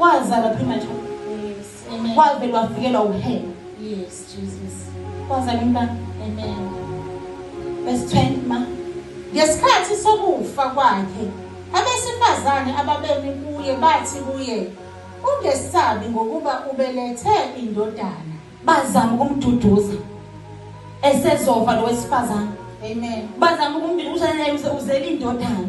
Wazala premature. Yes. Amen. Wavele wafikelwa uhele. Yes, Jesus. Wazala umntwana. Amen. Verse 20 ma. Ngesikhathi sokufa kwakhe, abesifazane ababemi kuye bathi kuye, ungesabi ngokuba ubelethe indodana. Bazama ukumduduza. Esezofa lo wesifazane. Amen. Bazama ukumduduza naye uzele indodana.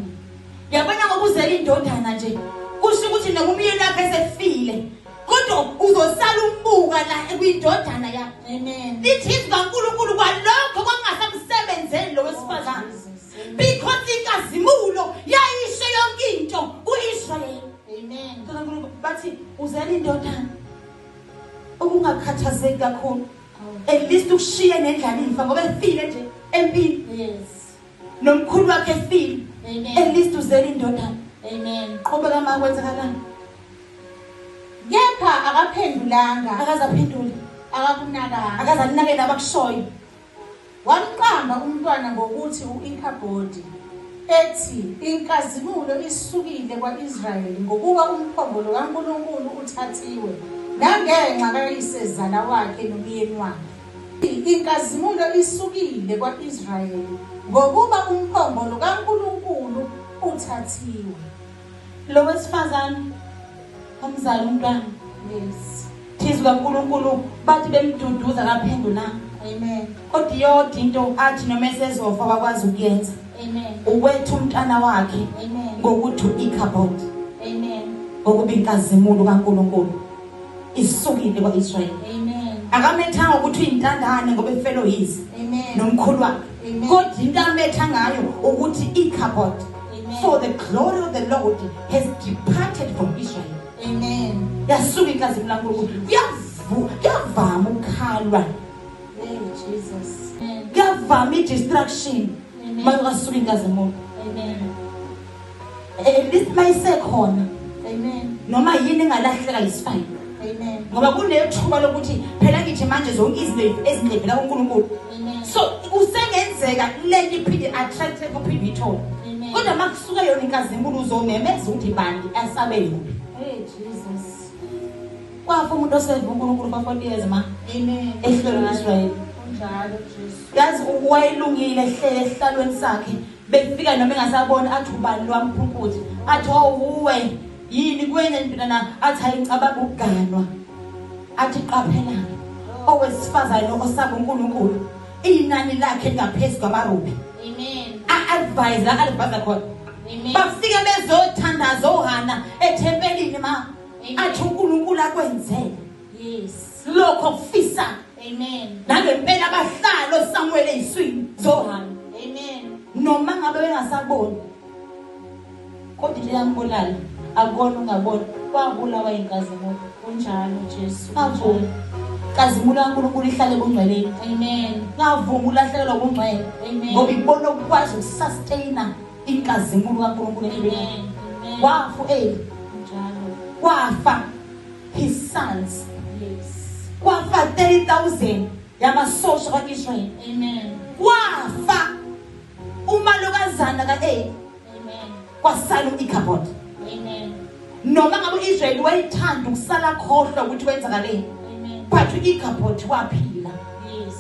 Yabona ngoba uzele indodana nje. Kusho ukuthi noma umyeni wakhe esefile, kodwa uzosala umbuka la kuyindodana yakhe. Amen. Lithi izwi kaNkulunkulu kwalokho kwakungasamsebenzeli lo wesifazane. Because inkazimulo yayisho yonke into kuIsrayeli. Amen. uNkulunkulu bathi uzele indodana. Ukungakhathazeki kakhulu. At least ukushiye nendlalifa ngoba efile nje empini. Yes. Nomkhulu wakhe efile. Amen. At least uzele indodana. Amen. Qhubeka ma kwenzakalani? Kepha akaphendulanga, Akazaphendula. akakunakanga. Akazalinakela abakushoyo. Wamqamba umntwana ngokuthi uIkhabodi, ethi inkazimulo isukile kwaIsrayeli ngokuba umphongolo kaNkulunkulu uthathiwe nangenxa kayisezala wakhe nomyeni wakhe. Inkazimulo isukile kwaIsrayeli ngokuba umphongolo kaNkulunkulu uthathiwe. Lo wesifazane wamzala umntwana. Yes. Thizwe kaNkulunkulu bathi bemduduza akaphendulanga. Amen. Kodwa iyodwa into athi noma esezofa wakwazi ukuyenza. Amen. Ukwetha umntana wakhe Amen. ngokuthi uIkhabod, Amen. ngokuba inkazimulo kaNkulunkulu isukile kwaIsrayeli. Amen. Akamethanga ukuthi uyintandane ngoba efelo yize Amen. nomkhulu wakhe. Amen. Kodwa into ametha ngayo ukuthi Ikhabod, Amen. for the glory of the Lord has departed from Israel. Amen. Yasuka inkazimulo kaNkulunkulu. Kuyavama ukukhalwa. Hey Jesus. Amen. Kuyavama i-distraction Amen. mayukasuka inkazimulo. Amen. At least mayisekhona Amen. noma yini engalahleka isifayile. Amen. Ngoba kunethuba lokuthi phela ngithi manje zonke izinto ezinevela kuNkulunkulu. Amen. So usengenzeka lento iphinde attractive uphinde uyithole. Amen. Kodwa makusuka yona inkazimulo uzomemeza ukuthi bani asabele kuphi. Hey Jesus. Kwafa umuntu oseva uNkulunkulu for 40 years ma. Amen. Ehlelo Israel. Kunjalo Jesu. Yazi wayelungile ehlele esihlalweni sakhe. Befika noma engasaboni athi ubani lwamphumputhi. Athi owuwe yini kwenye ndodana athi ayicabanga ukuganwa. Athi qaphelana owesifazane osaba uNkulunkulu inani lakhe lingaphezulu kwamarubi. Amen. A-advise la advise khona. Amen. Bafike bezothandaza oHana ethempelini ma. Amen. Athi uNkulunkulu akwenzele Yes. lokho kufisa. Amen. Nangempela abahlalo Samuel eziswini zoHana. Amen. Noma ngabe bengasaboni. Kodwa into yambulala akona ungaboni kwabulawa inkazimulo. Kunjalo Jesu. Ngavuma. Inkazimulo kaNkulunkulu ihlale ebungcweleni. Amen. Ngavuma ulahlekelwa ubungcwele. Amen. Ngoba ibona ukwazi ukusustaina inkazimulo kaNkulunkulu empilweni. Amen. Amen. Wafa uEli, Kunjalo. wafa his sons. Yes. Kwafa 30,000 yamasosha kaIsrael. Amen. Kwafa umalokazana kaEli, Amen. kwasala uIkhabod. Amen. Noma ngabe uIsrael wayethanda ukusala khohlwa ukuthi kwenzakaleni, Amen. but uIkhabod waphila. Yes.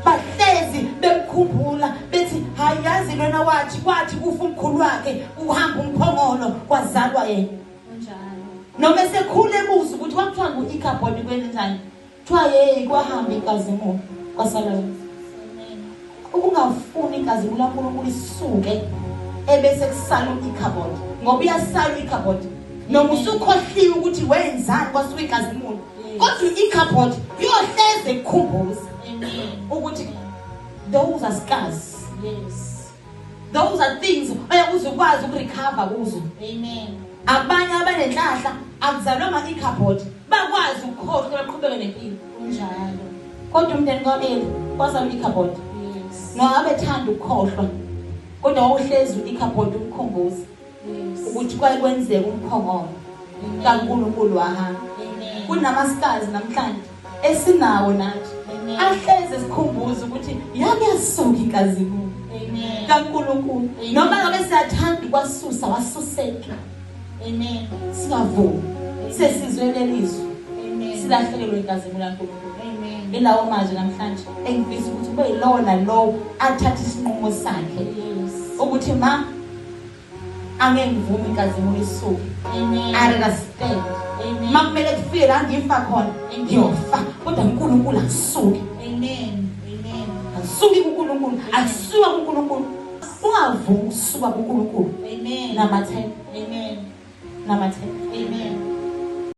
Bahlezi bemkhumbula bethi hayi yazi lona wathi kwathi kufa umkhulu wakhe uhamba umphongolo kwazalwa yena. Kunjalo. Noma esekhule ebuza ukuthi kwakuthiwa ngu-Ikhabod kwenzenjani, kuthiwa hey kwahamba inkazimulo kwasala yena. Amen. Ukungafuni inkazimulo kaNkulunkulu isuke ebese kusala uIkhabod, ngoba uyasala uIkhabod noma usukhohliwe ukuthi wenzani kwasuka inkazimulo, Yes. kodwa uIkhabod uyohleze ekukhumbuza Amen. ukuthi those are scars. Yes. Those are things oyakuze ukwazi ukurecover kuzo. Amen. Abanye abanenhlahla akuzalwanga iCupboard bakwazi ukukhohlwa baqhubeke nempilo. Kunjalo. Kodwa umndeni kaEli wazalwa iCupboard. Yes. Noma bethanda ukukhohlwa kodwa wawuhlezi iCupboard umkhumbuza Yes. ukuthi kwaye kwenzeka umphongolo Amen. kaNkulunkulu wahamba. Amen. Kunama-scars namhlanje esinawo nathi Amen. ahleze sikhumbuza ukuthi yake yasuka inkazimulo Amen. kaNkulunkulu. Amen. Noma ngabe siyathanda ukwasusa wasuseke. Amen. Singavumi. Sesizwe lelizwi. Amen. Silahlekelwe inkazimulo kaNkulunkulu. Amen. Ilawo mazwi namhlanje engifisa ukuthi kube yilowo nalowo athathe isinqumo sakhe. Yes. Ukuthi ma angeke ngivume inkazimulo isuke. Amen. I rather stand. Amen. Ma kumele kufike la ngifa khona, ngiyofa. Kodwa uNkulunkulu akusuki. Amen. Amen. Akusuki kuNkulunkulu, akusuka kuNkulunkulu. Ungavumi ukusuka kuNkulunkulu. Amen. Namathela, Amen. namathela.